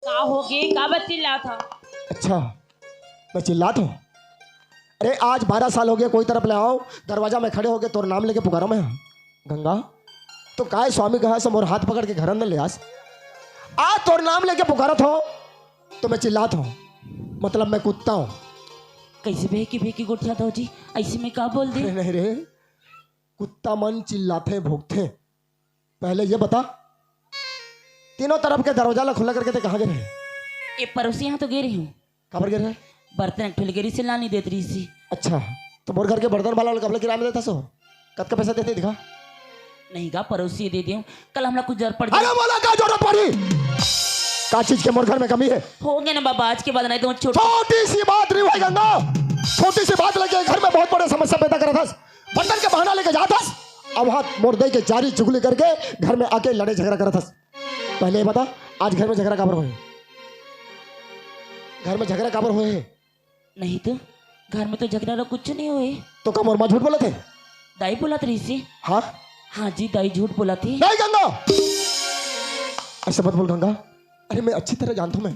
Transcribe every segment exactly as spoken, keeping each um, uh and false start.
का होगे? काबर चिल्लात हव? अच्छा, मैं चिल्लात हूँ? अरे, आज बारह साल होगे, कोई तरफ ले आंव, दरवाजा में खड़े होगे, तोर नाम लेके पुकारा मैं। गंगा, तो काय स्वामी कहा से मोर हाथ पकड़ के घर अंदर ले आस। आज तोर नाम लेके पुकारत हूँ, तो मैं चिल्लात हूँ, मतलब मैं कुत्ता हूँ। कइसे भेंकी भेंकी गोठियात हव जी? अइसे में का बोल दे? अरे नहीं रे, कुत्ता मन चिल्लाथे, भोंकथे। पहले ये बता, तीनों तरफ के दरवाजा ला खुला करके ते कहाँ गे रहे? ए पड़ोसी यहाँ तो गे रहे हूँ। काबर गे रहे? बर्तन एक ठो लेगे रहिस हे, लाने देत रहिस हे। अच्छा, तो मोर घर के बर्तन वाला ला कब ले किराया में देथस ओ? कतका पैसा देथे, दिखा। नहीं गा, पड़ोसी दे देहूँ, कल हमला कुछ जरूरत पड़ जाए। अरे बोला, का जरूरत पड़ी? का चीज के मोर घर में कमी है? होगे ना बाबा, आज के बाद नहीं तो छोट छोटी सी बात नहीं भाई गंगा, छोटी सी बात लेके घर में बहुत बड़ा समस्या पैदा करत हस। बर्तन के बहाना लेके जात हस, अब हाथ मोर दे के चारी चुगली करके घर में आके लड़े झगड़ा करत हस। पहले ये बता, आज घर में झगड़ा काबर होए? घर में झगड़ा काबर होए हे? नहीं तो, घर में तो झगड़ा ला कुछ नहीं होए। तो का मोर माँ झूठ बोलत हे? दाई बोलत रहिस हे। हाँ? हाँ जी, दाई झूठ बोलत हे। नहीं गंगा, ऐसे मत बोल गंगा। अरे मैं अच्छी तरह जानत हूँ मैं,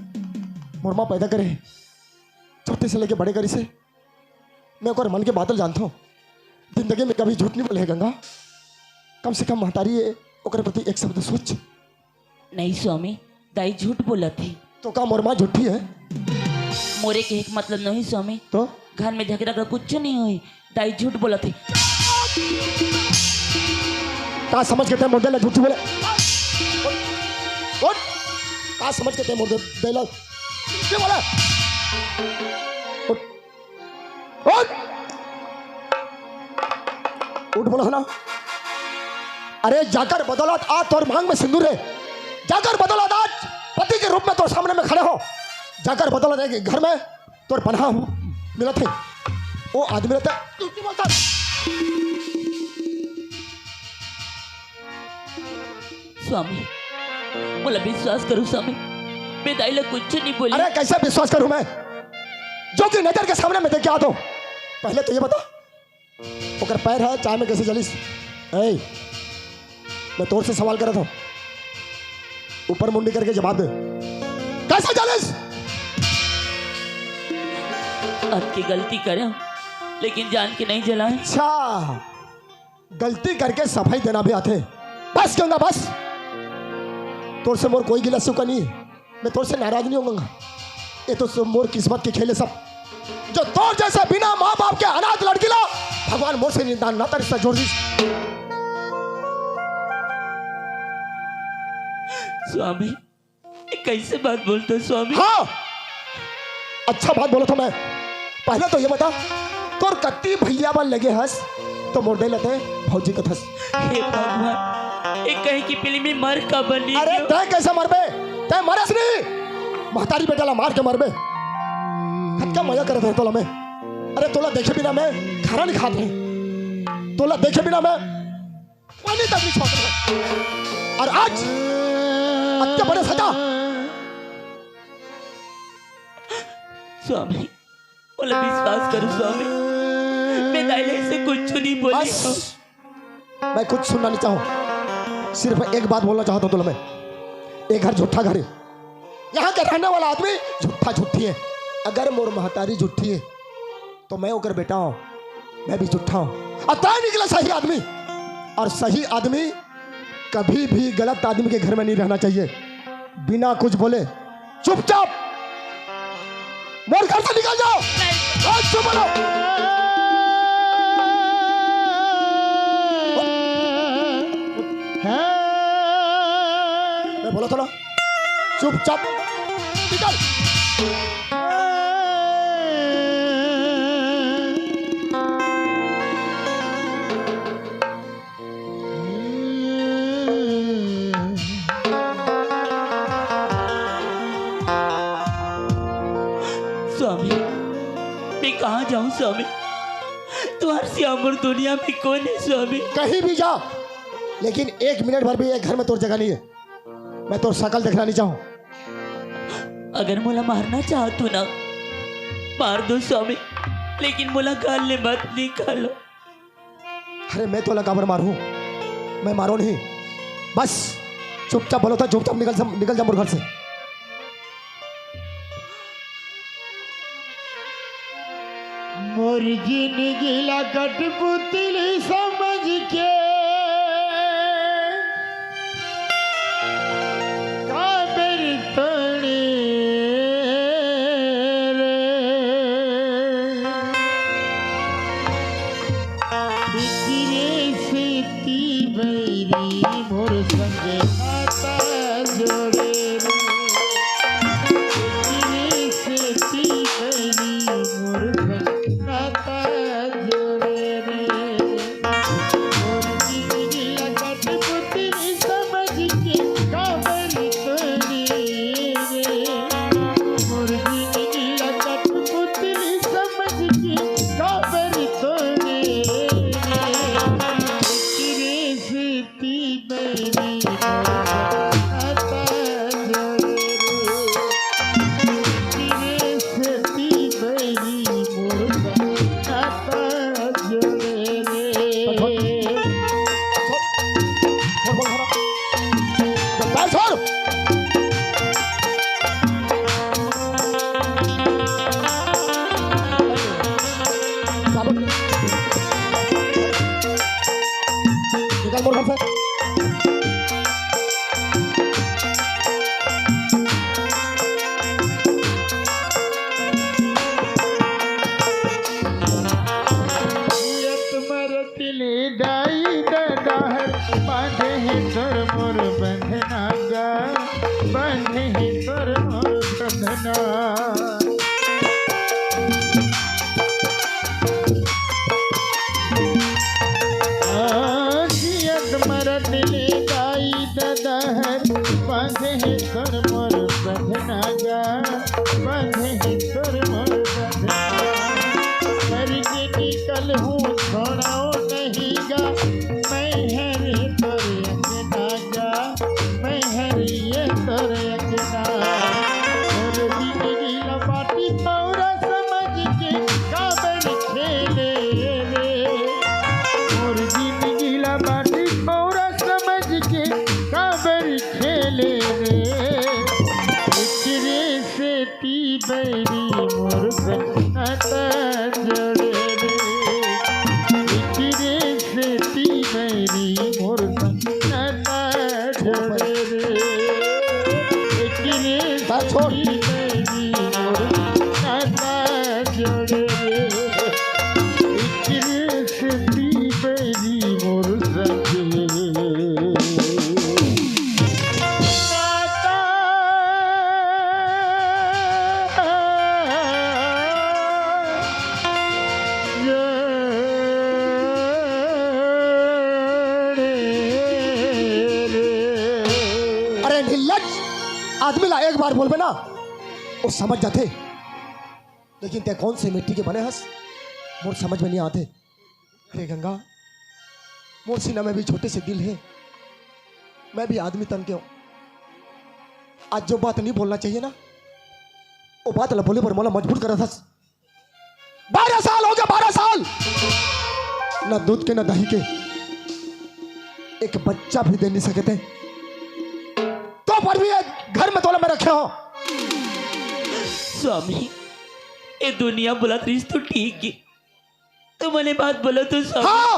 मोर माँ पैदा करे हे, छोटे से लेके बड़े करिस हे, मैं ओकर मन के बात ल जानत हूँ। जिंदगी में कभी झूठ नहीं बोले हे गंगा। कम से कम महतारी हे, ओकर प्रति एक शब्द सोच। नहीं स्वामी, दाई झूठ बोलत हे। तो का मोर माँ झूठी हे? मोरे कहे के मतलब नहीं स्वामी। तो? घर में झगड़ा का कुछ नहीं होए, दाई झूठ बोलत हे। का समझ के ते मोर दे ला झूठी बोले? उठ! का समझ के ते मोर दे, दे ला झूठी बोले? उठ! उठ! उठ बोला है ना? अरे जाकर बदौलत आज तोर मांग में सिंदूर है, जाकर बदौलत आज पति के रूप में तोर सामने में खड़े हो, जाकर बदौलत एक घर में तोर पनाह मिलत है। वो आदमी रहता है, तू क्यों बोलता है? स्वामी, मोला विश्वास करो स्वामी, मैं दाई ला कुछ नहीं बोली। अरे कैसे विश्वास करूं मैं, जो कि नजर के सामने मैं देख के आता हूं? पहले तो ये बता, ओकर पैर है चाय में कैसे जलिस? ए, मैं तोर से सवाल करत हूं, ऊपर मुंडी करके जवाब दे, कैसे जलिस? अतकी गलती करे, लेकिन जान के नहीं जलाए। अच्छा, गलती करके सफाई देना भी आथे। बस गंगा, बस। तोर से मोर कोई गिला शिकवा नहीं है। मैं तोर से नाराज नहीं हूँ गंगा। ये तो सब मोर किस्मत के खेल है सब। जो तोर जैसे बिना माँ बाप के अनाथ लड़की ला भगवान मोर से निदान ना तरिस जोर दिस। स्वामी, ये कैसे बात बोलते हो स्वामी? हाँ, अच्छा बात बोलत हूँ मैं। पहले तो ये बता, तोर कत्ती भैया बन लगे हस, तो मोर दे लते भौजी कथस। हे भगवान, ये कहीं की फिल्म में मर का बनी अरे हो? तै कैसे मरबे? तै मरस नहीं, महतारी बेटा ला मार के मरबे। कतका मजा करत हे तोला मैं। अरे तोला देखे बिना मैं खाना नहीं खात रहे। तोला देखे बिना मैं पानी तक नहीं छोड़ रहे। और आज अत्ते बड़े सजा। स्वामी, बोले विश्वास करो स्वामी, मैं दाई ला ऐसे कुछ नहीं बोली। बस, मैं कुछ सुनना नहीं चाहूँ, सिर्फ एक बात बोलना चाहता हूँ तोला मैं। ये घर झूठा घर है, यहाँ के रहने वाला आदमी झूठा झूठी है। अगर मोर महतारी झूठी है तो मैं ओकर बेटा हूँ, मैं भी झूठा हूँ। और तै निकला सही आदमी, और सही आदमी कभी भी गलत आदमी के घर में नहीं रहना चाहिए। बिना कुछ बोले चुपचाप मोर घर से निकल जाओ। हाँ, चुप रहो। मैं बोला था ना, चुपचाप निकल। स्वामी, मैं कहाँ जाऊँ स्वामी? तुम्हारे सिवा मोर दुनिया में कोई नहीं स्वामी। कहीं भी जा, लेकिन एक मिनट भर भी ये घर में तोर जगह नहीं है। मैं तोर शकल देखना नहीं चाहूँ। अगर मोला मारना चाहत हो ना, मार दो स्वामी, लेकिन मोला घर ले मत निकालो। अरे मैं तोला काबर मारूँ? मैं मारो नहीं। बस चुपचाप बोलो था, चुपचाप निकल जा, निकल जा मोर घर से। मोर जिनगी ला कठपुतली समझ के काबर तोड़े रे। इतने से ती बैरी मोर संग नाता जोड़े रे। इतने से ती बैरी मोर संग नाता जोड़े रे। मोर जिनगी ला कठपुतली समझ के काबर तोड़े रे। मोर जिनगी ला कठपुतली समझ के काबर तोड़े रे। ती बैरी मोर नाता जोड़े रे। ती बैरी मोर नाता जोड़े रे। छोड़, छोड़, छोड़, छोड़। निकल मोर घर से। जियत मरत ले दाई ददा हर, बांधे हे तोर मोर बंधना गा, बांधे हे तोर मोर बंधना। आ, जियत मरत ले दाई ददा हर, बांधे हे तोर मोर बंधना गा, बांधे हे तोर मोर बंधना। करके निकल हूँ छोड़ो नहीं गा, मैं हर तोर अंगना गा, मैं हर ये तोर अंगना। मोर जिनगी ला बाटी पौरा समझ के काबर खेले रे। मोर जिनगी ला बाटी पौरा समझ के काबर खेले रे। एकरे सेती बैरी मोर संग नाता जोड़े रे। एकरे सेती बैरी मोर संग नाता जोड़े रे। एकरे बस छोड़। सेती बैरी मोर संग नाता जोड़े रे। एकरे सेती बैरी मोर संग नाता जोड़े रे। अरे निर्लज, आदमी ला एक बार बोलबे ना, वो समझ जाथे, लेकिन तैं कौन से मिट्टी के बने हस, मोर समझ में नहीं आथे। हे गंगा, मोर सीना में भी छोटे से दिल हे, मैं भी आदमी तन के हूँ। आज जो बात नहीं बोलना चाहिए ना, वो बात ला बोले बर मोला मजबूर करत हस। बारह साल हो गया, बारह साल, ना दूध के ना दही के, एक बच्चा भी दे नहीं सके थे, तो पर भी ये घर में तोला मैं रखे हो। स्वामी, ये दुनिया बुलात रहिस तो ठीक हे, तुमन ये बात बोलत हो स्वामी। हाँ,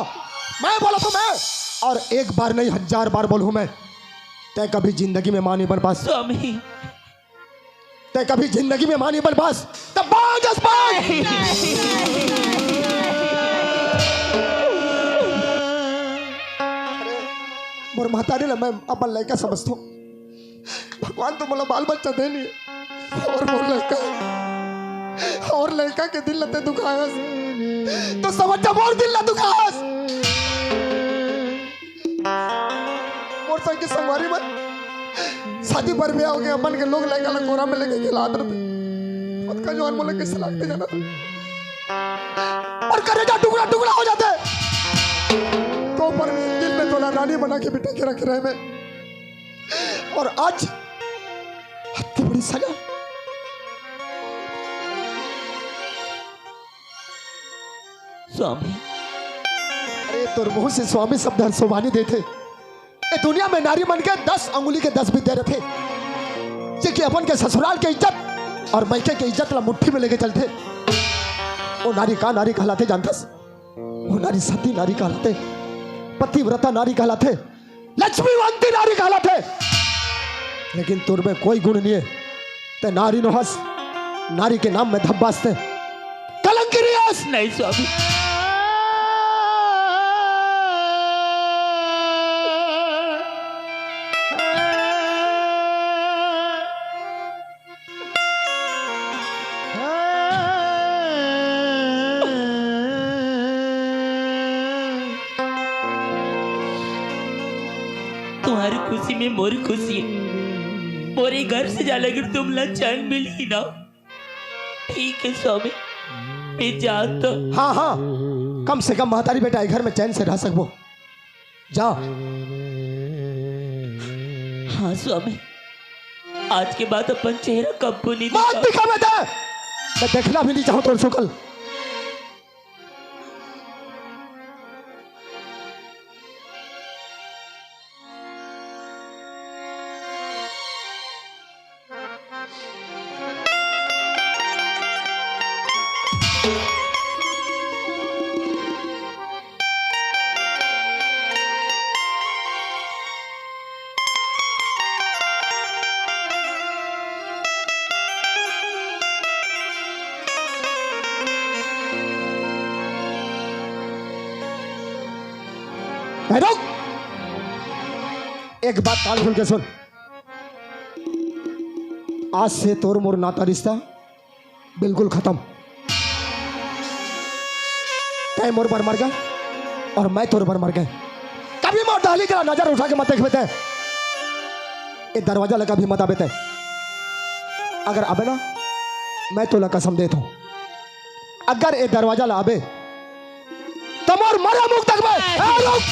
मैं बोलत हूँ मैं। और एक बार नहीं, हजार बार बोलूँ मैं, तैं कभी जिंदगी में माँ नहीं बन पास। स्वामी। तैं कभी जिंदगी में माँ नहीं बन पास। तब बांझ अस बांझ। मोर महतारी ला मैं अपन लइका समझथों। भगवान तो मोला बाल बच्चा दे नहीं हे। और मोर लइका, और लइका के दिल ला तैं दुखायस, तो समझ जा मोर दिल ला दुखायस। मोर संग के संगवारी मन शादी पर ब्याह हो गया, अपन के लोग लइका ला कोरा में लेके खिलात रहिथे। ओतका जवान मोला कइसे लागथे जानत हस? पर करेजा टुकड़ा टुकड़ा हो जाथे। तो पर दिल में तोला रानी बना के बिठा के रखे रहेंव मैं। और आज अतकी बड़ी सजा। स्वामी। अरे, तोर मुंह से स्वामी शब्द हर शोभा नहीं देथे। ए दुनिया में नारी मन के दस अंगुली के दस बिद्या रथे, जे कि अपन के ससुराल के इज्जत और मइके के इज्जत ला मुट्ठी में लेके चलथे। ओ नारी का नारी कहलाथे जानथस? ओ नारी सती नारी कहलाथे, पतिव्रता नारी कहलाथे, लक्ष्मीवंती नारी कहलाथे। लेकिन तोर में कोई गुण नहीं है। ते नारी नोहस, नारी के नाम में धब्बास ते। कलंकी नहीं हस। नहीं स्वामी। तुम्हारी खुशी में मोरी खुशी है। मोरे घर से जा, लेकिन तुम ला चैन मिली ना। ठीक है स्वामी, मैं जाता। हाँ, हाँ, कम से कम महतारी बेटा ए घर में चैन से रह सकबो। जा। हाँ स्वामी, आज के बाद अपन चेहरा कब्बो नहीं मत दिखावे ते। मैं देखना भी नहीं चाहूँ तोर सुकल। ए, रुक। एक बात कान खोल के सुन। आज से तोर मोर नाता रिश्ता बिल्कुल खत्म। तैं मोर बर मर गए और मैं तोर बर मर गए। कभी मोर डहली करा नजर उठा के मत देखबे तैं। ए दरवाजा ला कभी मत आबे तैं। अगर आबे ना, मैं तोला कसम देत हूँ, अगर ए दरवाजा ला आबे, त मोर मरे मुख देखबे। ए, रुक।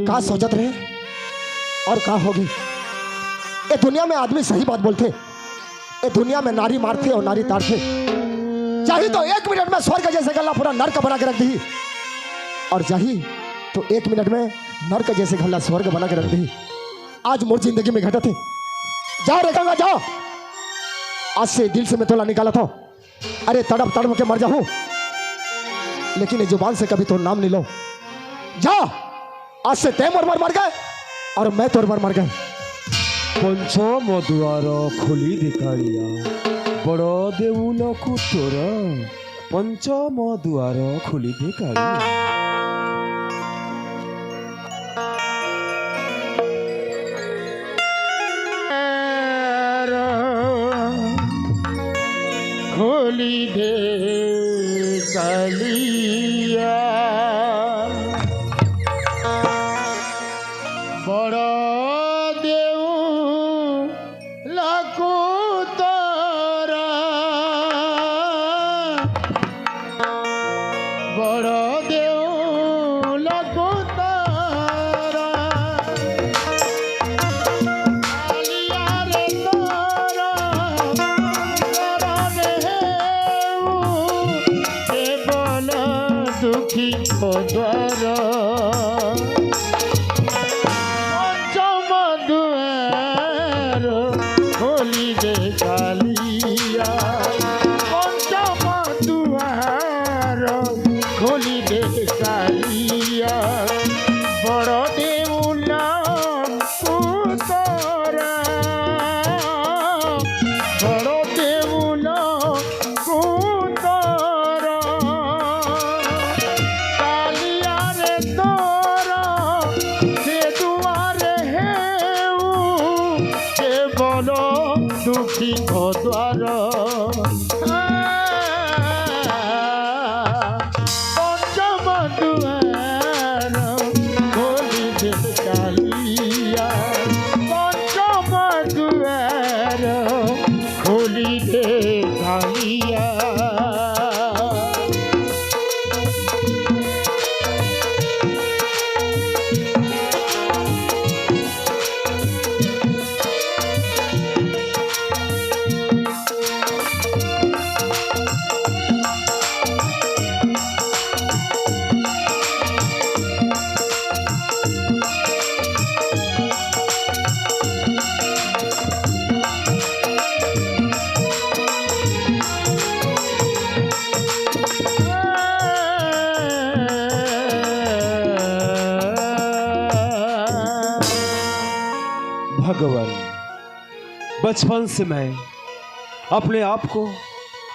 का सोचत रहे और का होगे? ए दुनिया में आदमी सही बात बोलथे, ए दुनिया में नारी मारथे और नारी तारथे। चाही तो एक मिनट में स्वर्ग जैसे घर ला पूरा नर्क बना के रख दिही, और चाही तो एक मिनट में नर्क जैसे घर ला स्वर्ग बना के रख दिही। आज मोर जिंदगी में घटत हे। जा रे गंगा, जा। आज से दिल से मैं तोला निकालत हूँ। अरे तड़प तड़प के मर जाहूं, लेकिन ये जुबान से कभी तोर नाम नहीं लूं। जा, आज से तैं मोर बर मर गए और मैं तोर बर मर गए। पंचम दुआर खोली दे कालिया, बड़ देउल कुतोर। पंचम दुआर खोली दे कालिया। खोली दे कालिया, बड़ देउल कुतोर, बड़ देउल कुतोर। कालिया रे तोर तोर रे हेऊ, केवल दुखी को द्वार। पंचम दुआर खोली दे कालिया, पंचम दुआर खोली दे कालिया, बड़ देउल कुतोर, बड़ देउल कुतोर। कालिया रे तोर से दुआर हेऊ, केवल दुखी को द्वार। पंचम दुआर खोली दे कालिया, पंचम दुआर खोली दे कालिया। भगवान, बचपन से मैं अपने आप को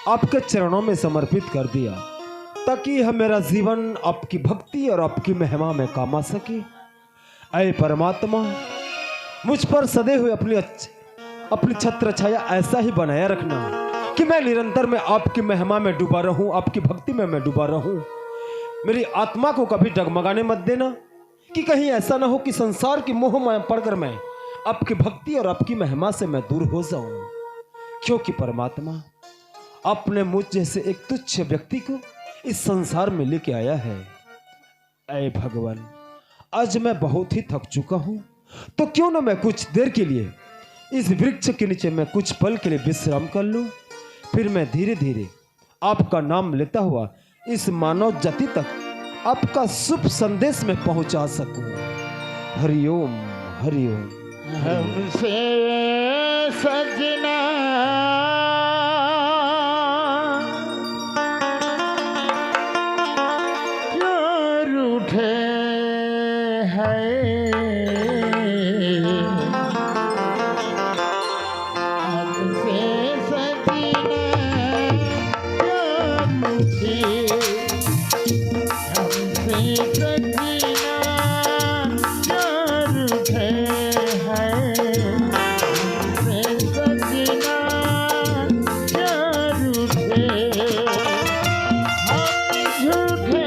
आपके चरणों में समर्पित कर दिया, ताकि यह मेरा जीवन आपकी भक्ति और आपकी महिमा में काम आ सके। ऐ परमात्मा, मुझ पर सदैव अपनी अच्छ-, अपनी छत्र छाया ऐसा ही बनाया रखना कि मैं निरंतर में आपकी महिमा में डूबा रहूं, आपकी भक्ति में मैं डूबा रहूं। मेरी आत्मा को कभी डगमगाने मत देना कि कहीं ऐसा ना हो कि संसार की मोह माया पड़कर मैं आपकी भक्ति और आपकी महिमा से मैं दूर हो जाऊं, क्योंकि परमात्मा, आपने मुझ जैसे एक तुच्छ व्यक्ति को इस संसार में लेके आया है। ऐ भगवान, आज मैं बहुत ही थक चुका हूँ, तो क्यों ना मैं कुछ देर के लिए इस वृक्ष के नीचे मैं कुछ पल के लिए विश्राम कर लूँ, फिर मैं धीरे धीरे आपका नाम लेता हुआ इस मानव जाति तक आपका शुभ संदेश मैं पहुंचा सकूं। हरिओम, हरिओम। हमसे सजना क्यों रूठे है, हमसे सजना क्यों रूठे, हमसे सजना क्यों रूठे हैं, हमसे सजना क्यों रूठे? हम झूठे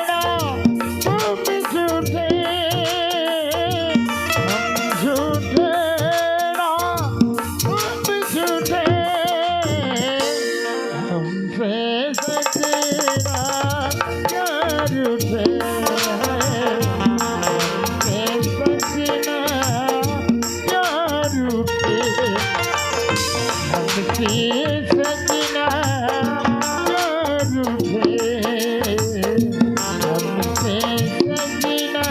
ना, तुम झूठे, हम झूठे ना, तुम झूठे। हमसे सजना क्यों रूठे हैं, हमसे सजना क्यों रूठे, हमसे सजना क्यों रूठे, हमसे सजना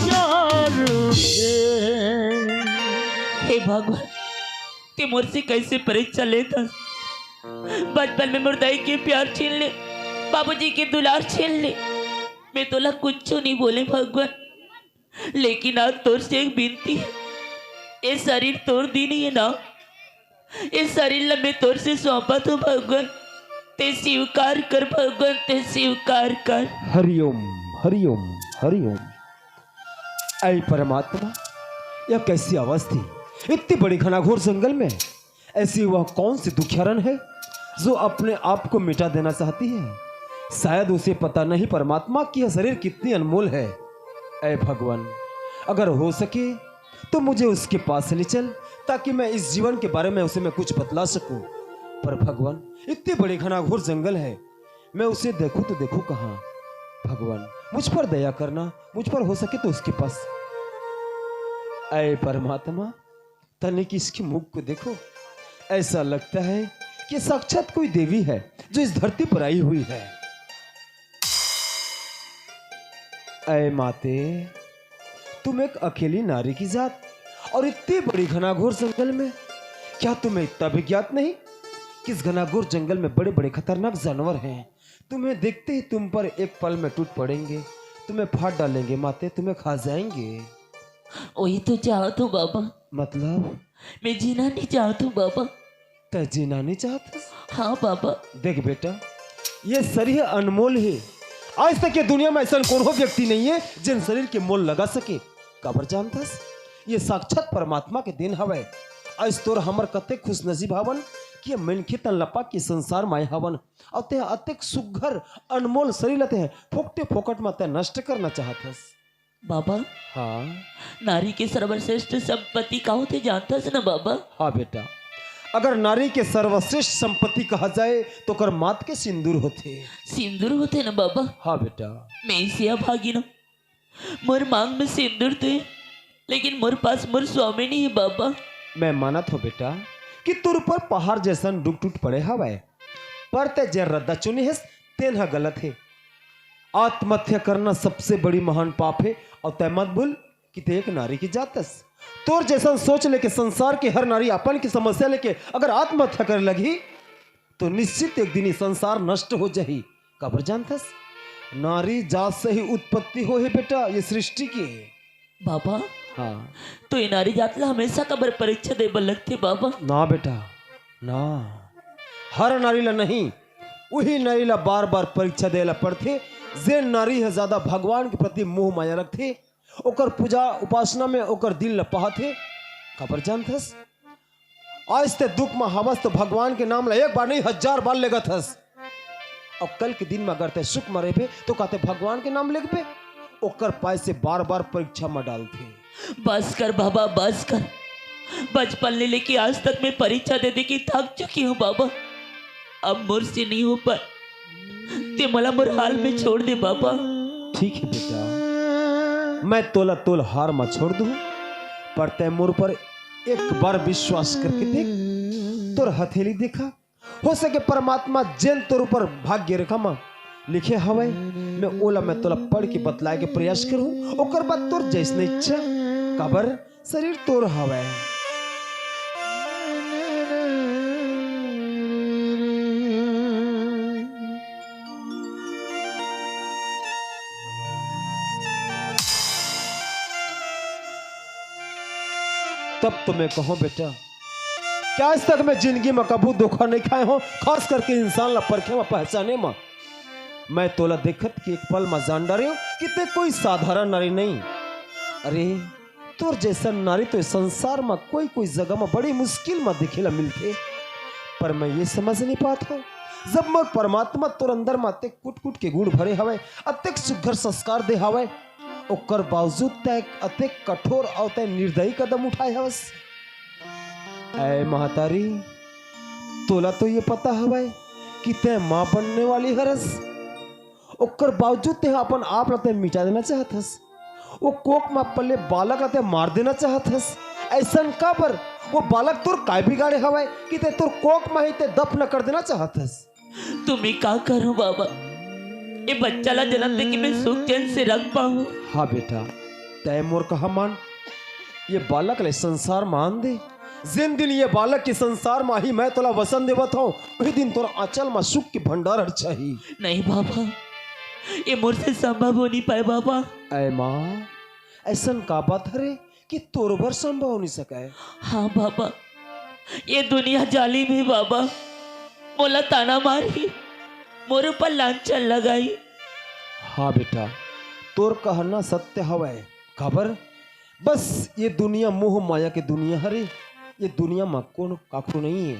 क्यों रूठे। हे भगवान, ते मोर से कैसे परीक्षा लेथस? बचपन में मोर दाई के प्यार छीन ले, बाबूजी के दुलार छीन ले। मैं तोला कुछू नहीं बोले भगवान, लेकिन आज तोर से एक विनती है, ये शरीर तोर दीन ही है ना, ये शरीर ला मैं तोर से सौंपत हूँ भगवान, ते स्वीकार कर भगवान, ते स्वीकार कर। हरिओम, हरिओम, हरिओम। ऐ परमात्मा, यह कैसी आवाज थी? इतनी बड़ी घनाघोर जंगल में ऐसी वह कौन सी दुखियारन है जो अपने आप को मिटा देना चाहती है? शायद उसे पता नहीं परमात्मा कि यह शरीर कितनी अनमोल है। ऐ भगवान, अगर हो सके तो मुझे उसके पास ले चल, ताकि मैं इस जीवन के बारे में उसे मैं कुछ बतला सकूं। पर भगवान, इतनी बड़ी घनाघोर जंगल है, मैं उसे देखूं तो देखूं कहाँ? भगवान, मुझ पर दया करना, मुझ पर हो सके तो उसके पास। ऐ परमात्मा, तनिक इसके मुख को देखो, ऐसा लगता है कि साक्षात कोई देवी है जो इस धरती पर आई हुई है। ऐ माते, तुम एक अकेली नारी की जात और इतनी बड़ी घनाघोर जंगल में, क्या तुम्हें इतना भी ज्ञात नहीं कि इस घनाघोर जंगल में बड़े-बड़े खतरनाक जानवर हैं? तुम्हें देखते ही तुम पर एक पल में टूट पड़ेंगे, तुम्हें फाड़ डालेंगे माते, तुम्हें खा जाएंगे। वही तो चाहत हूँ बाबा। मतलब? मैं जीना नहीं चाहत हूँ बाबा। तै जीना नहीं चाहत? हाँ बाबा। देख बेटा, ये शरीर अनमोल है। आज तक ये दुनिया में ऐसा कोनो व्यक्ति नहीं है जिन शरीर के मोल लगा सके। काबर जानथस? ये साक्षात परमात्मा के देन हवय। आज तोर हमर कतेक खुशनसीब हवन कि ये मनखे तन ल पा के संसार म आए हवन। अउ ते अतेक सुग्घर अनमोल शरीर ल ते फोकटे फोकट म ते नष्ट करना चाहत हस। बाबा, हाँ। नारी के सर्वश्रेष्ठ संपत्ति का होथे जानथस न बाबा? हाँ बेटा, अगर नारी के सर्वश्रेष्ठ संपत्ति कहा जाए तो ओकर माथ के सिंदूर होथे। सिंदूर होथे न बाबा? हाँ बेटा। मैं इसे अभागिन हूँ। मोर मांग में सिंदूर तो हे, लेकिन मोर पास मोर स्वामी नहीं है बाबा। मैं मानत हो बेटा कि तोर ऊपर पहाड़ जैसन दुख टूट पड़े हवय, पर ते जे रद्दा चुने हस तेन ह गलत हे। आत्महत्या करना सबसे बड़ी महान पाप हे। और तै मत भूल कि ते एक नारी की जात हस। तोर जैसन सोच लेके संसार के हर नारी अपन की समस्या लेके अगर आत्महत्या करे लगही तो निश्चित एक दिन ये संसार नष्ट हो जाही। काबर जानथस? नारी जात से ही उत्पत्ति होहे बेटा ये सृष्टि के। बाबा, हाँ। तो ये नारी जात ला हमेशा काबर परीक्षा दे बर लगथे बाबा? ना बेटा, ना, हर नारी ला नहीं, उही नारी ला बार बार परीक्षा दे ला पड़थे। जे नारी ह ज्यादा भगवान के प्रति मोह माया रखथे, ओकर पूजा उपासना में ओकर दिल ल पाथे। काबर जानथस? आज ते दुख म हवस तो भगवान के नाम ल एक बार नहीं, हजार बार लेगत हस। अउ कल के दिन म अगर ते सुख म रहिबे तो का ते भगवान के नाम लेगबे? ओकर पाय से बार बार परीक्षा म डालथे। बस कर बाबा, बस कर। बचपन ले लेके आज तक मैं परीक्षा दे दे के थक चुकी हूँ बाबा। अब मोर से नहीं हो पाए, ते मोला मोर हाल में छोड़ दे बाबा। ठीक है बेटा, मैं तोला तोर हाल म छोड़ दूँ, पर तै मोर ऊपर एक बार विश्वास करके देख, तोर हथेली देखा, हो सके परमात्मा जेन तोर ऊपर भाग्य रेखा म लिखे हवय, मैं ओला मैं तोला पढ़ के बतलाए के प्रयास करूँ, ओकर बाद तोर जैसने इच्छा। काबर शरीर तोर हवय। तब तो मैं कहूँ बेटा, कि आज तक मैं जिंदगी म कभू धोखा नहीं खाए हूँ, खास करके इंसान ला परखे म, पहचाने म। मैं तोला देखत के एक पल म जान डारे हूँ कि ते कोई साधारण नारी नहीं। अरे, तोर जैसन नारी तो इस संसार म कोई कोई जगह म बड़ी मुश्किल म देखे ला मिलथे। पर मैं ये समझ नहीं पात हूँ, जब मोर परमात्मा तोर अंदर म अतेक कुट कुट के गुण भरे हवय, अतेक सुघर संस्कार दे हवय, ओकर बावजूद तै अतेक कठोर अउ तै निर्दयी कदम उठाए हवस। ऐ महतारी, तोला तो ये पता हवय कि तै माँ बनने वाली हरस, ओकर बावजूद तै अपन आप ला तै मिटा देना चाहत हस। वो कोख म पले बालक ला तै मार देना चाहत हस। ऐसन काबर? वो बालक तोर काय बिगाड़े हवय कि तै तोर कोख म ही तै दफन कर देना चाहत हस? तुम ही का करो बाबा, ये बच्चा ला जन्म दे के मैं सुख चैन से रख पाऊँ। हाँ बेटा, तै मोर कहा मान, ये बालक ले संसार म आन दे। जिन दिन ये बालक के संसार म आही, मैं तोला वसन देवत हूँ, वही दिन तोर आंचल म सुख के भंडार हर छाही। नहीं बाबा, ये मोर से संभव हो नहीं पाए बाबा। ऐ माँ, ऐसन का बात हरे कि तोर बर संभव नहीं सकय? हाँ बाबा, ये दुनिया जालिम हे बाबा, मोला ताना मारही, मोर ऊपर लांछन लगाही। हाँ बेटा, तोर कहना सत्य हवय। काबर? बस ये दुनिया मोह माया के दुनिया हरे, ये दुनिया म कोनो काखू नहीं है।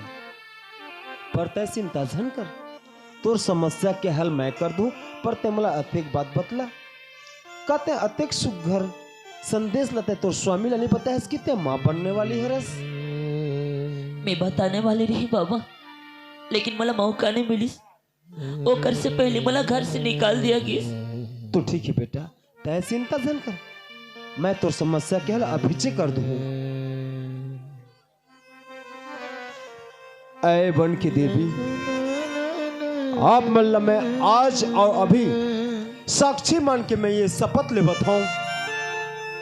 पर तै चिंता झन कर, तोर समस्या के हल मैं कर दूँ, पर तै मोला अतेक बात बतला, का तै अतेक सुघर संदेश ला तै तोर स्वामी ला नहीं बताएस कि तै माँ बनने वाली हरस? मैं बताने वाली रही बाबा, लेकिन मोला मौका नहीं मिलिस। ओकर से पहले मोला घर से निकाल दिया गिस। तो ठीक है बेटा, तै चिंता झन कर, मैं तोर समस्या के हल अभी चे कर दूँ। ऐ बन के देवी, आप मन ला मैं आज अउ अभी साक्षी मान के मैं ये शपथ लेवत हूँ,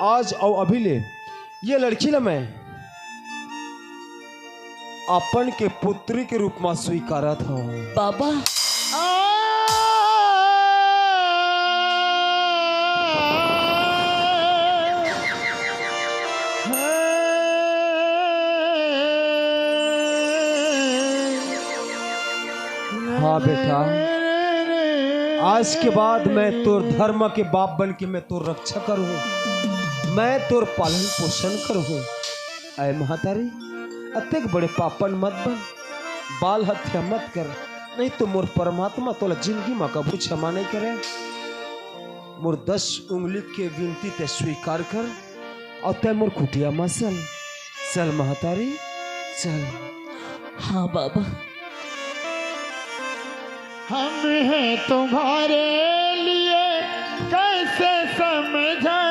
आज अउ अभी ले ये लड़की ला मैं अपन के पुत्री के रूप म स्वीकारत हूँ। बाबा। हाँ बेटा, आज के बाद मैं तोर धर्म के बाप बन के मैं तोर रक्षा करूँ, मैं तोर पालन पोषण करूँ। ऐ महतारी, अतेक बड़े पापन मत बन, बाल हत्या मत कर, नहीं तो मोर परमात्मा तोला जिंदगी म कभू क्षमा नहीं करे। मोर दस उंगली के विनती ते स्वीकार कर, अउ तै मोर कुटिया म चल, चल महतारी, चल। हाँ बाबा। हम हैं तुम्हारे लिए कैसे समझाएं,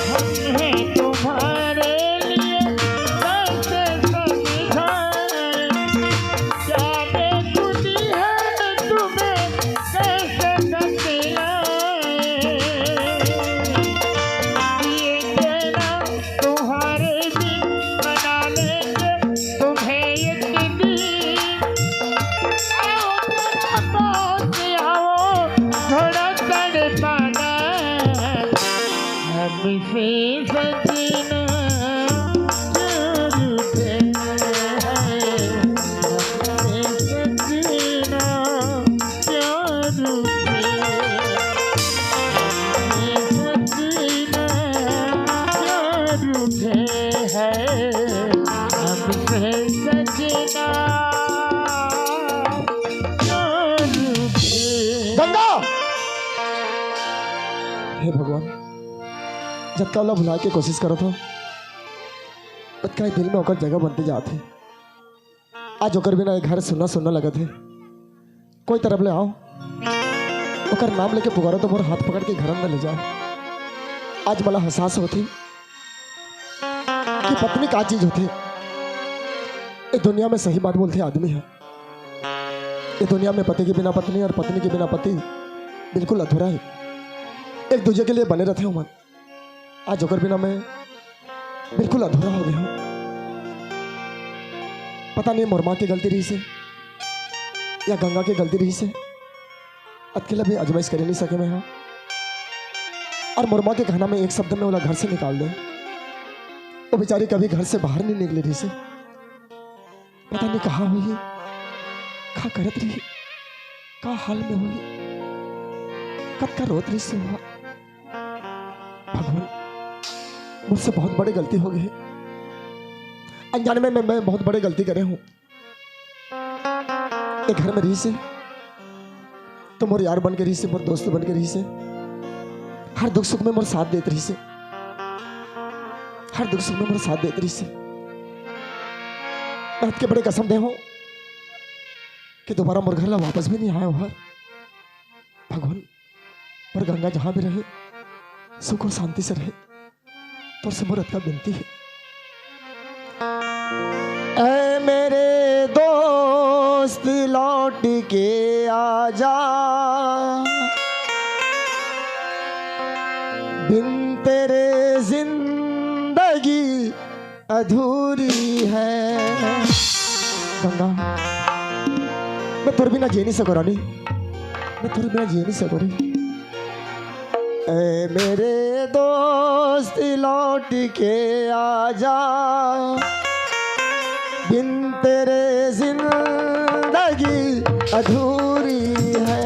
हम हैं तुम्हारे लिए कैसे समझाएं, क्या बेखुदी है तुम्हें कैसे बतलाएं, ये कहना तुम्हारा सजना क्या रूठे है, सजना क्या रूठे, सजना क्या रूठे है, हमसे सजना क्या रूठे। गंगा! हे भगवान, जतका ओला भुलाए के कोशिश करत हंव, ओतका ही दिल में ओकर जगह बनते जात हे। आज ओकर बिना ये घर सुन्ना सुन्ना लगत हे। कोई तरफ ले आव, ओकर नाम लेके पुकारो तो मोर हाथ पकड़ के घर अंदर ले जाव। आज मोला एहसास होथे कि पत्नी का चीज होथे। ये दुनिया में सही बात बोलथे आदमी ह। ये दुनिया में पति के बिना पत्नी और पत्नी के बिना पति बिल्कुल अधूरा हे। एक दूजे के लिए बने रहिथे ओमन। आज ओकर बिना मैं बिल्कुल अधूरा हो गे हंव। पता नहीं मोर माँ के गलती रहिसे या गंगा के गलती रहिसे, अतके ला भी अजमाइश करे नहीं सके मैं हा। और मोर माँ के कहना में एक शब्द में ओला घर से निकाल दे। वो बेचारी कभी घर से बाहर नहीं निकले रहिसे। पता नहीं कहाँ होही, का करत रही, का हाल में होही, कतका रोत रहिसे हा। भगवान, मोर से बहुत बड़े गलती हो गे। अनजाने में मैं, मैं बहुत बड़े गलती करे हंव। ये घर में रहिसे तो मोर यार बन के रहिसे, मोर दोस्त बन के रहिसे, हर दुख सुख में मोर साथ देत रहिसे, हर दुख सुख में मोर साथ देत रहिसे। मैं अतके बड़े कसम दे हंव कि दोबारा मोर घर ला वापस भी नहीं आय हर। भगवान, पर गंगा जहाँ भी रहे, सुख और शांति से रहे। तोर से मोर अतका बिनती हे। ऐ मेरे दोस्त, लौट के आजा, बिन तेरे जिंदगी अधूरी है। गंगा, मैं तोर बिना जी नहीं सकंव रानी, मैं तोर बिना जी नहीं सकंव रे। ऐ मेरे दोस्त, लौट के आजा, बिन तेरे जिंदगी अधूरी है।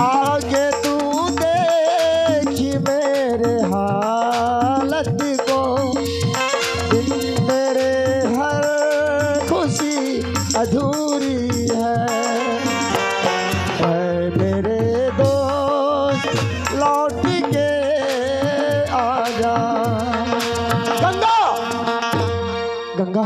आके तू देखी मेरे हालत को, बिन तेरे हर खुशी अधूरी है। ऐ मेरे दोस्त, लौट के आजा। गंगा, गंगा।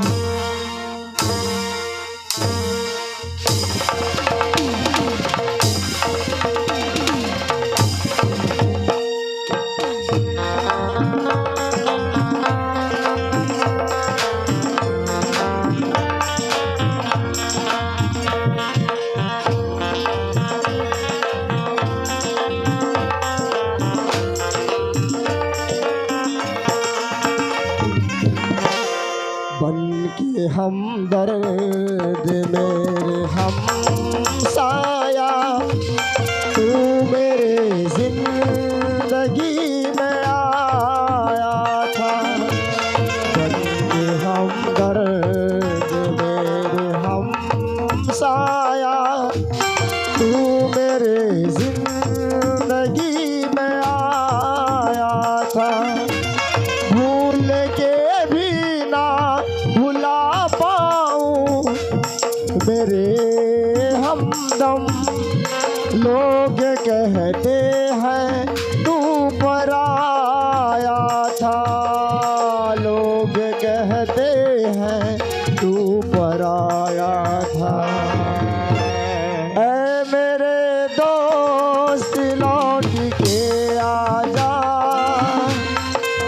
बन के हमदर्द मेरे हमसाया, तू मेरे जिंदगी में आया था। बन के हमदर्द मेरे हमसाया, तू मेरे जिंदगी में आया था। भूल के भी ना भुला पाऊं मेरे हमदम। लोग कहते हैं तू पराया था, लोग कहते हैं तू पराया था। ऐ मेरे दोस्त, लौट के आजा,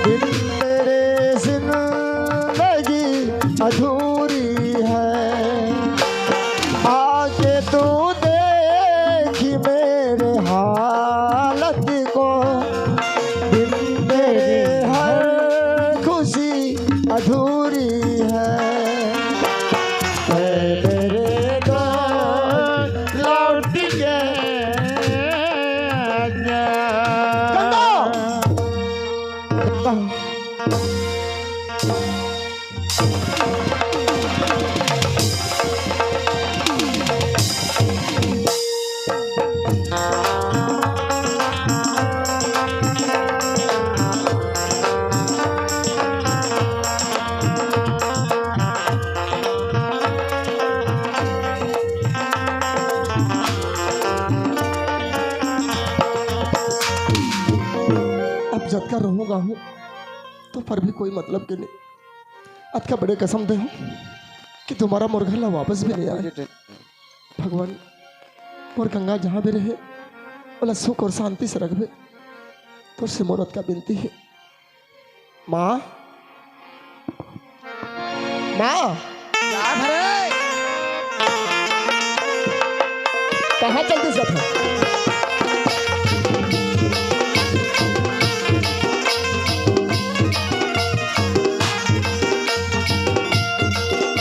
बिन तेरे जिंदगी अधूरी है। आके तू देखी मेरे हालत को, बिन तेरे हर खुशी अधूरी है। ऐ मेरे दोस्त, लौट के आजा। गंगा! अब जतका रोहूं गाहूं, तो पर भी कोई मतलब के नहीं। अतका बड़े कसम दे हूं कि तुम्हारा मोर घर ला वापस भी नहीं आए। भगवान, मोर गंगा जहां भी रहे, ओला सुख और शांति से रखबे। तोर से मोर अतका बिनती हे। माँ, माँ। का धरे? कहाँ चल दिस जात हे?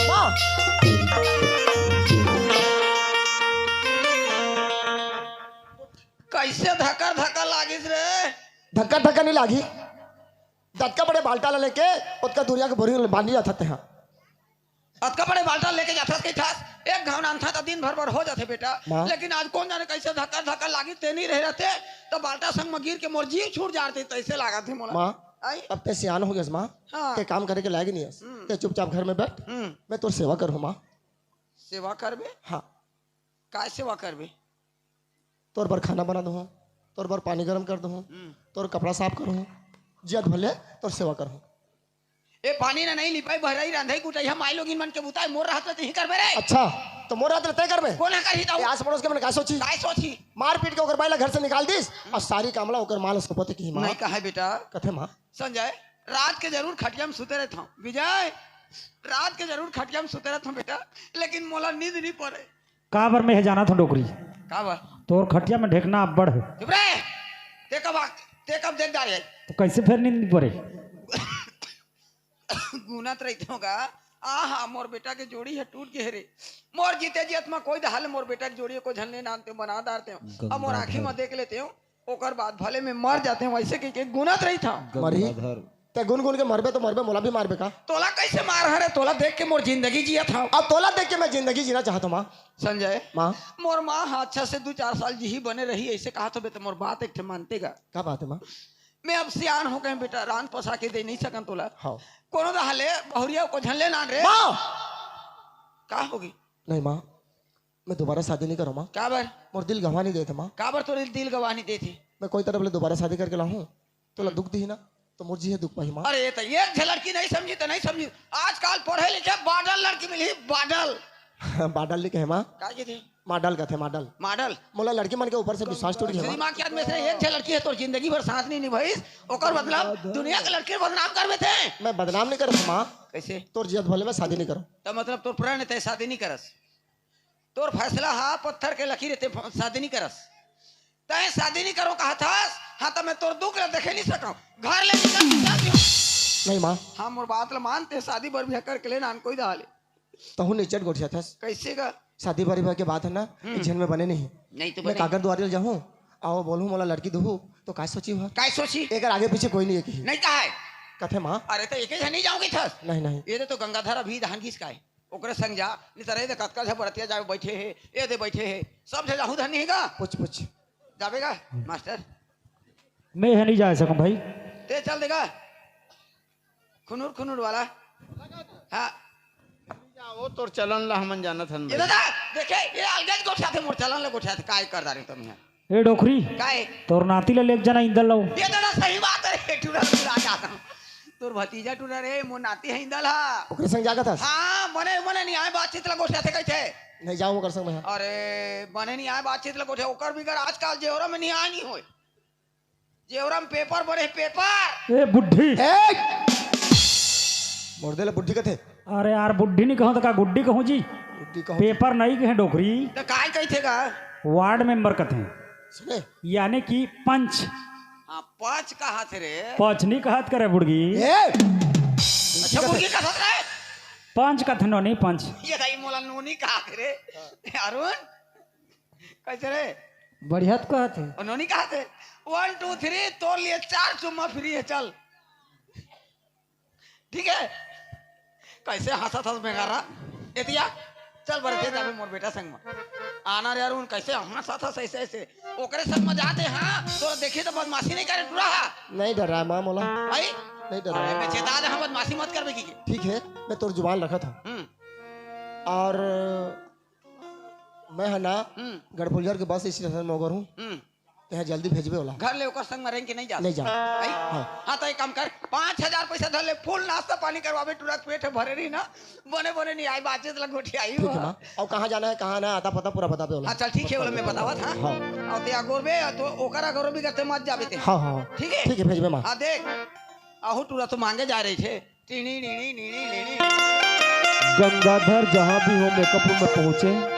माँ। कइसे धक्का धक्का लागिस रे? धक्का धक्का नहीं लागी। जतका बड़े बाल्टा ला लेके ओतका दूरिया के बोरी ल बांधी जात हते हा। अतका बड़े बाल्टा लेके जाथस कहिथस, एक घाव नानथा त दिन भर बर हो जाथे बेटा। माँ। लेकिन आज कोन जाने कइसे धक्का धक्का लागी, ते नहीं रहे रहते त बाल्टा संग म गिर के मोर जीव छूट जाते, तइसे लागत हे मोला। माँ, आई? अब ते सियान हो गेस माँ। हाँ। ते काम करे के लायक नहीं हस। हम्म। ते चुपचाप घर में बैठ, हम्म। मैं तोर सेवा करहूँ माँ। सेवा करबे? हाँ। काय सेवा करबे? तोर बर खाना बना दूँ, तोर बर पानी गरम कर दूँ, हम्म। तोर कपड़ा साफ करूँ, जियत भले तोर सेवा करूँ। ए पानी ना नहीं लिपाई, बहराई, रांधई कुटई हम माई लोगिन मन के बुताई, मोर रहत ले तहीं करबे रे। अच्छा, तो मोर रहत ले तय करबे? कोन ह करही ताऊ? ए आस पड़ोस के मन का सोची? काय सोची? मार पीट के ओकर बाई ला घर से निकाल दिस, और सारी काम ला ओकर माँ ला सौंपत हे कि माँ। नहीं कहा बेटा। कथे माँ। संजय, रात के जरूर खटिया में सुते रहत हूँ। विजय, रात के जरूर खटिया में सुते रहत हूँ बेटा, लेकिन मोला नींद नहीं पड़े। काबर मैं हे जानत हूँ डोकरी। काबर? तोर खटिया में ढेकना अब्बड़ हे। चुप रे। ते कब आ-, ते कब देख डारे? तो कइसे फेर नींद नहीं पड़े? गुनत रहिथों गा। आहा, मोर बेटा के जोड़ी ह टूट गे रे। मोर जीते जियत म कोई दहाल मोर बेटा के जोड़ी को झन ले नानते बना डारते हो। अब मोर आँखी म देख लेते हो। ओकर बाद भले मैं मर जाते हो, ऐसे कह के गुनत रहिथों। मरही? गंगाधर। ते गुन गुन के मरबे तो मरबे, मोला भी मारबे का? तोला कइसे मार हरे? तोला देख के मोर जिंदगी जियत हूँ। अब तोला देख के मैं जिंदगी जीना चाहत हूँ माँ। संजय, माँ। मोर माँ ह अच्छा से दू चार साल जीही बने रही, ऐसे कहा तो बे, तो मोर बात एक ठे मानते गा। का बात हे माँ? मैं अब सियान हो गए बेटा, रांध पसा के दे नहीं सकन तोला। हाँ। कोनो दहाले बहुरिया को झन ले नान रे। माँ! का होगे? नहीं माँ, मैं दोबारा शादी नहीं करूँ माँ। काबर? मोर दिल गवाह नहीं देथे माँ। काबर तोर दिल गवाह नहीं देथे? मैं कोई तरफ ले दोबारा शादी करके लाहूँ, तोला दुख दिही ना, तो मोर जी हे दुख पाही माँ। अरे, ये तो एक झन लड़की नहीं समझी तो नहीं समझी। आजकल पढ़े लिखे बाडल लड़की मिलही, बाडल। बाडल नहीं कहे माँ। का कथे? माडल कथे, माडल। माडल? मोला लड़की मन के ऊपर से विश्वास टूट गया माँ। दिमाग के आदमी से एक झन लड़की हे तोर जिंदगी भर साथ नहीं निभाइस, ओकर मतलब दुनिया के लड़की बदनाम करबे ते। मैं बदनाम नहीं करत माँ। कइसे? तोर जियत भले मैं शादी नहीं करूँ। तो मतलब तोर प्रण हे ते शादी नहीं करस? तोर फैसला हा पत्थर के लकीर हे, ते फ-, शादी नहीं करस। तैं शादी नहीं करो कहा थस, हाँ तो मैं तोर दुख ले देखे नहीं सकूँ। घर ले निकल, निकल दियो। नहीं माँ। हाँ, मोर बात ल मान, ते शादी बर भी करके ले नान कोई दहाले। तहूँ निचट गोठिया थस। कइसे गा? शादी बर भी के बात हे ना, हम्म। एक झन में बने नहीं। नहीं तो मैं बने। कागज दुआरे ले जाहूँ, आओ बोलूँ मोला लड़की दुहू, तो का सोची हुआ? काय सोची? एकर आगे पीछे कोई नहीं हे कि। नहीं कहा हे? कथे माँ। अरे तो एके झन नहीं जाऊँगी थस? नहीं, नहीं। ये तो गंगाधर अभी दहन घिस का हे। ओकरे संग जा, नहीं तो रे दे कतका झन बरतिया जावे बैठे हे, ये दे बैठे हे, सब झन जाहू धन नहीं गा। पूछ, पूछ। जाबे गा, मास्टर? मैं हे नहीं जा सकूँ भाई। ते चल देगा। खुनुर खुनुर वाला। हाँ। वो तोर चलन ला हमन जानत हन ये भाई। दादा, देखे, ये अलगज गोठियाथे, मोर चलन ला गोठियाथे, काय कर डारे तुम यहाँ? ए डोकरी, काय? तोर नाती ला लेके जाना इंदल ला। ये दादा सही बात हे, टूरा टूरा जाता हूँ। तोर भतीजा टूरा रे, मोर नाती हे इंदल हा। ओकरे संग जागत हस? हाँ, मने, मने नहीं आए बातचीत ला गोठियाथे कहिथे। नहीं जाऊँ ओकर संग मैं। अरे, मने नहीं आए बातचीत ला गोठिया, ओकर बिगर आजकल जेवरा में नहीं आए नहीं होए। जेवरा में पेपर बने हे, पेपर। ए बुढ़ी। ए! मोर दे ले बुढ़ी कथे। अरे यार, बुढ़ी नहीं कहूँ तो का गुड्डी कहूँ जी? बुढ़ी कहूँ। पेपर नहीं कहे डोकरी। तो काय कहिथे गा? वार्ड मेंबर कथे। सुने। यानी कि पंच। हाँ, पंच कहाथे रे। पंच नहीं कहत करे बुढ़ी। ए! अच्छा, बुढ़ी कहाथे रे। पंच कथे नोनी पंच। ये दाई मोला नोनी कहाथे रे। अरुण, कइसे रे? बढ़िया तो कहाथे। और नोनी कहाथे, वन टू थ्री, तोर लिए चार चुम्मा फ्री हे, चल। ठीक है? कैसे हंसत हस बेगारा? एतिया, चल बरते जाबे मोर बेटा संग में। आना रे अरुण, कैसे हंसत हस ऐसे ऐसे? ओकरे संग में जाते, हाँ, तोरा देखी तो बदमाशी नहीं करे टूरा हा। नहीं डर रहा है माँ मोला। भाई, नहीं डर रहा। मैं चेता दे, हाँ, बदमाशी मत करबे की। ठीक है, मैं तोर जुबान रखत हूँ। हम्म। और मैं है ना हम्म। गढ़पुलियर के बस स्टेशन में ओगर हूँ। हम्म। तेहा जल्दी भेजबे ओला। घर ले ओकर संग में रेंग के नहीं जा। नहीं जा। आई? हाँ। हाँ, तो एक काम कर, पाँच हजार पैसा धर ले, फुल नाश्ता पानी करवाबे, टूरा के पेट भरे रही ना, बने बने नहीं आए, बातचीत ला गोठियाई ठीक है हो। माँ। और कहाँ जाना है, कहाँ ना, आता पता पूरा बताबे ओला। अच्छा, ठीक है, ओला मैं बतावत, हाँ। हाँ। और ते अगोरबे, तो ओकर अगोरबे करते मत जाबे ते। हाँ, हाँ। ठीक है? ठीक है, भेजबे माँ। हाँ, देख, आहू टूरा तो मांगे जा रही थे। टीनी, टीनी, टीनी, टीनी। गंगाधर जहाँ भी हो मेकअप रूम में पहुँचे।